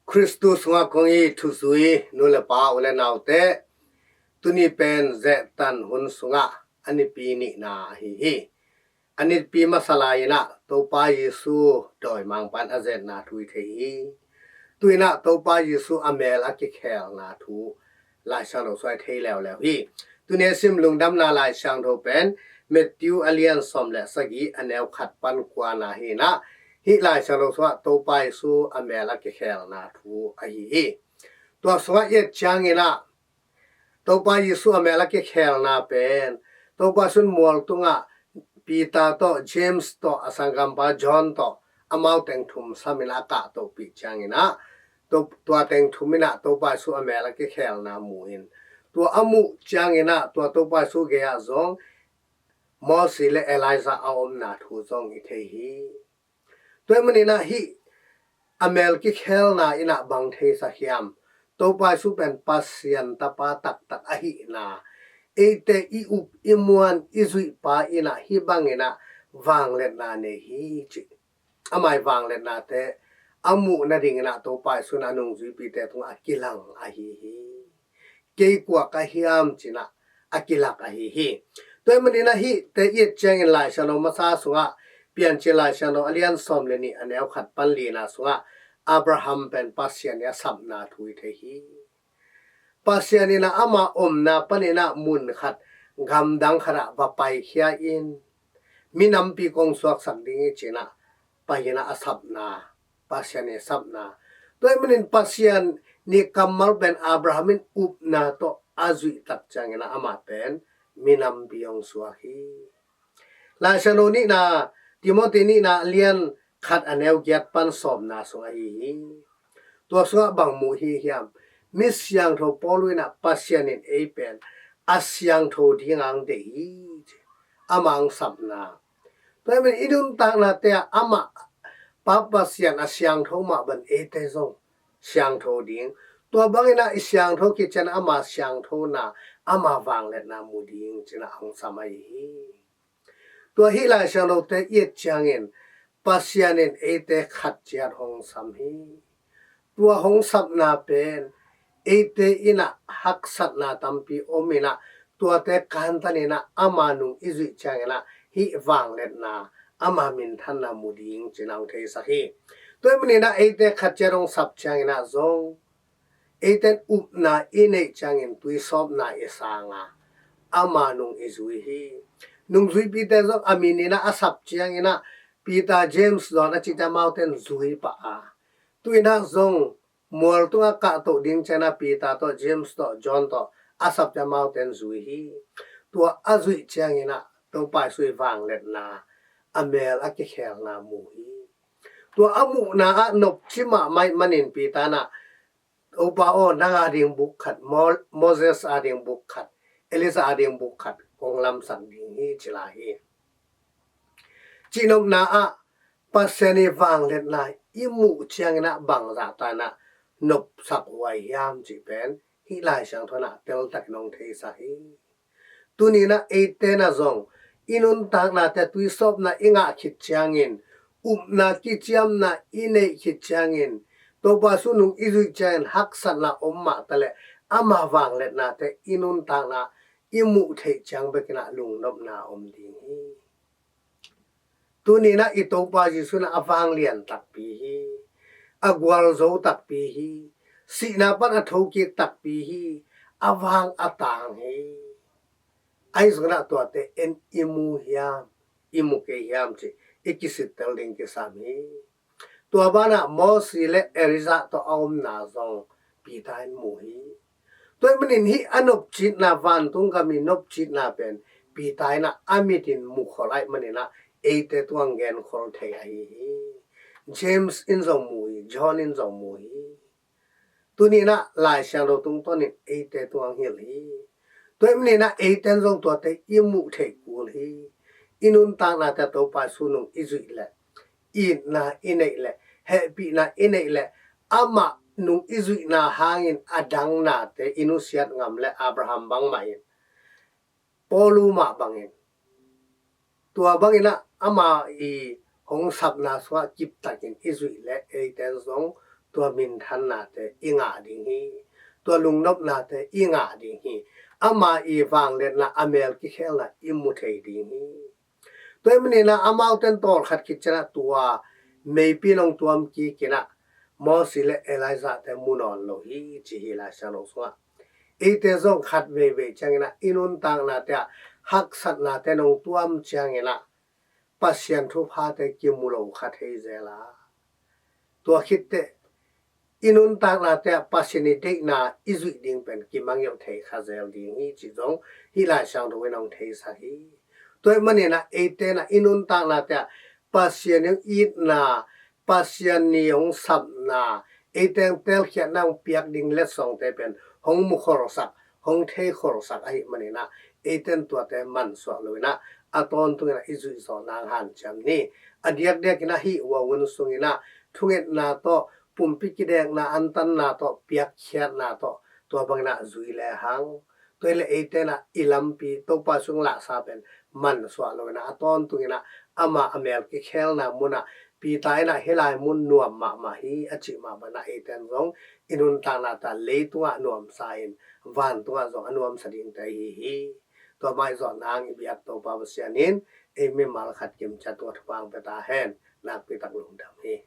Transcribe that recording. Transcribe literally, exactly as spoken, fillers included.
Khristu sungah kong it thuzui nu le pa, u le naute, tuni pen zehtan hun sungah a nipi nihna ahi hi. A nipi masa lai-in ah Topa Jesu dawimangpa'n a zetna thu i thei hi. Tu-in ah Topa Jesu a mel a kikhelna thu Laisiangtho sungah i thei leuleu hi. Tuni a sim Lungdamna Laisiangtho pen Matthew a lian sawm le sagih, a neu khat pan kuana hi-in ah, hih Laisiangtho sungah Topa Jesu a mel a kikhelna thu ahi hi. Tua sungah i et ciangin ah Topa Jesu a mel a kikhelna pen, Topa Jesu'n mual tungah Peter tawh, James tawh, a sanggampa John tawh, amau teng thum samin a kahtohpih ciangin ah, to-, tua teng thum in ah Topa Jesu a mel a kikhelna mu-in, tua a muh ciangin ah tua Topa Jesu gei-ah zong Moses le Elijah a omna thu zong i thei hi. Tua ahih manin ah hih a mel kikhelna in ah bang theisak hiam? Topa Jesu pen Pasian Tapa taktak ahihna, eite i up i muan i zuihpa in ah hih bangin ah vangliatna nei hi, ci. Ama i vangliatnate a muh nadingin ah Topa Jesu in a nungzuipite tungah a kilang ahi hi. Kei kua ka hiam ci-in ah a kilak ahi hi. Tua ahih manin ah hihte i et ciangin Laisiangtho masa sungah, Piancil Laisiangtho a lian sawm le nih, a neu khat pan lina sungah Abraham pen Pasian in a sapna thu i thei hi. Pasian in ah ama omna panin ah mun khat, gamdang khat ah va paikhia in, minampi kong suaksak ding hi ci-in ah pai-in ah a sapna, Pasian in a sapna. Tua ahih manin Pasian in kammal pen Abraham in upna tawh a zuih tak ciangin ah amah pen minampi hong suak hi. Laisiangtho nihna, Timothy nihna a lian khat, a neu giat pan sawmna sung ahi hi. Tua sungah bang mu hi hiam? Mi siangtho Paul in ah Pasian in ei pen a siangtho dingin hong deih hi, ci. Ama hong sapna. Tua ahih manin i nuntaknate ah amah, Pa Pasian a siangtho mah bangin eite zong siangtho ding. Tua bangin ah i siangtho khit ciang ama siangthona, ama vangliatna mu ding ci-in ah hong sam ahi hi. Tua hih Laisiangthote i et ciangin Pasian in eite khat ciat hong sam hi. Tua hong sapna pen eite in ah haksatna tampi om in ah, tuate kantan in ah ama nung i zuih ciangin ah hih vangliatna, ama minthanna mu ding ci-in ah hong theisak hi. Tua ahih manin ah eite khat ciat hong sap ciangin ah zong, eite in upna i neih ciangin tuisawpna i sang a, ama nung i zui hi. Nungzuipite zong a min in ah a sap ciangin ah Peter, James, John a cihte amaute in zui pah a, tu-in ah zong mual tungah kahtoh ding ciangin ah Peter tawh, James tawh, John tawh a sapte amaute in zui hi. Tua a zuih ciangin ah Topa Jesu i vangliatna, a mel a kikhelna mu hi. Tua a muhna ah nopci mahmah ahih manin Peter in ah, "Topa aw, nang a ding buk khat, Mo-, Moses a ding buk khat, Elijah a ding buk khat kong lamsak ding hi," ci lai hi. Cihnopna ah Pasian i vangliatna i muh ciangin ah bangzah takin ah nopsak huai hiam cih pen hih Laisiangtho in ah teltakin hong theisak hi. Tuni in ah eite in ah zong i nuntaknate tuisawpna i ngah khit ciangin, upna kiciamna i neih khit ciangin, Topa Jesu nung i zuih ciangin haksatna om mah taleh ama vangliatnate i nuntakna i muh theih ciang bekin ah lungnopna om ding hi. Tuni in ah i Topa Jesu in ah a vanglian takpi hi. A gualzo takpi hi. Sihna pan a thokik takpi hi. A vang a tang hi. Ahi zongin ah tuate en i mu hiam, i mu kei hiam cih i kisittel ding kisam hi. Tua banah Moses le Elijah tawh a omna zong Peter in mu hi. Tua ahih manin hih a nopcitna, vantung gam i nopcitna pen Peter in ah a mit in mu khol ahih manin ah eite tungah genkhol thei ahi hi. James in zong mu hi, John in zong mu hi. Tuni in ah Laisiangtho tungtawnin eite tungah hilh hi. Tua ahih manin ah eite in zong tuate i muh theih kul hi. I nuntaknate Topa Jesu nung i zuih leh, itna i neih leh, hehpihna i neih leh, amah nung i zuihna hangin a dang nate i nusiat ngam leh, Abraham bangmah in, Paulu mah bangin, tua bangin ah ama i hong sapna sungah kiptakin i zuih leh eite in zong tua minthannate i ngah ding hi. Tua lungnopnate i ngah ding hi. Ama i vangliatna, a mel kikhelna i mu thei ding hi. Tua ahih manin ah amaute in tawlkhat khit ciangin ah tua meipi in hong tuam kik in ah Moses le Elijah te mu nawn lo hi, ci hi Lai Siangtho sungah. Eite zong khat veivei ciangin ah i nuntaknate ah haksatnate in hong tuam ciangin ah Pasian thuphate kimu lo kha thei zel a, tua khit teh i nuntaknate ah Pasian i deihna i zuih ding pen kimangngilh thei kha zel ding hi, cih zong hih Lai Siangtho in hong theisak hi. Tua ahih manin ah eite in ah i nuntaknate ah Pasian i hong itna, Pasian i hong sapna, eite in telkhiatna hong piak ding letsongte pen hong mukholsak, hong theikholsak ahih manin ah eite in tuate mansuah lo in ah a tawntungin ah i zuih zawh nang hanciam ni. A diakdiakin ah hih hun sungin ah thungetna tawh, pumpi kidekna, antanna tawh, piakkhiatna tawh, tua bangin ah zui lehang, tua hi leh eite in ah i lampi Topa sung lahsa pen mansuah lo in ah a tawntungin ah ama a mel kikhelna mun ah Peter in ah hih lai mun nuam mahmah hi, a cih mah bangin ah eite in zong i nuntaknate ah leitungah nuamsa in vantungah zong a nuamsa dingte ahi hi. Tua mah i zawh nang i biak Topa Pasian in ei mimal khat kimciat tungah thupha hong pia ta hen. Nakpi tak lungdam hi.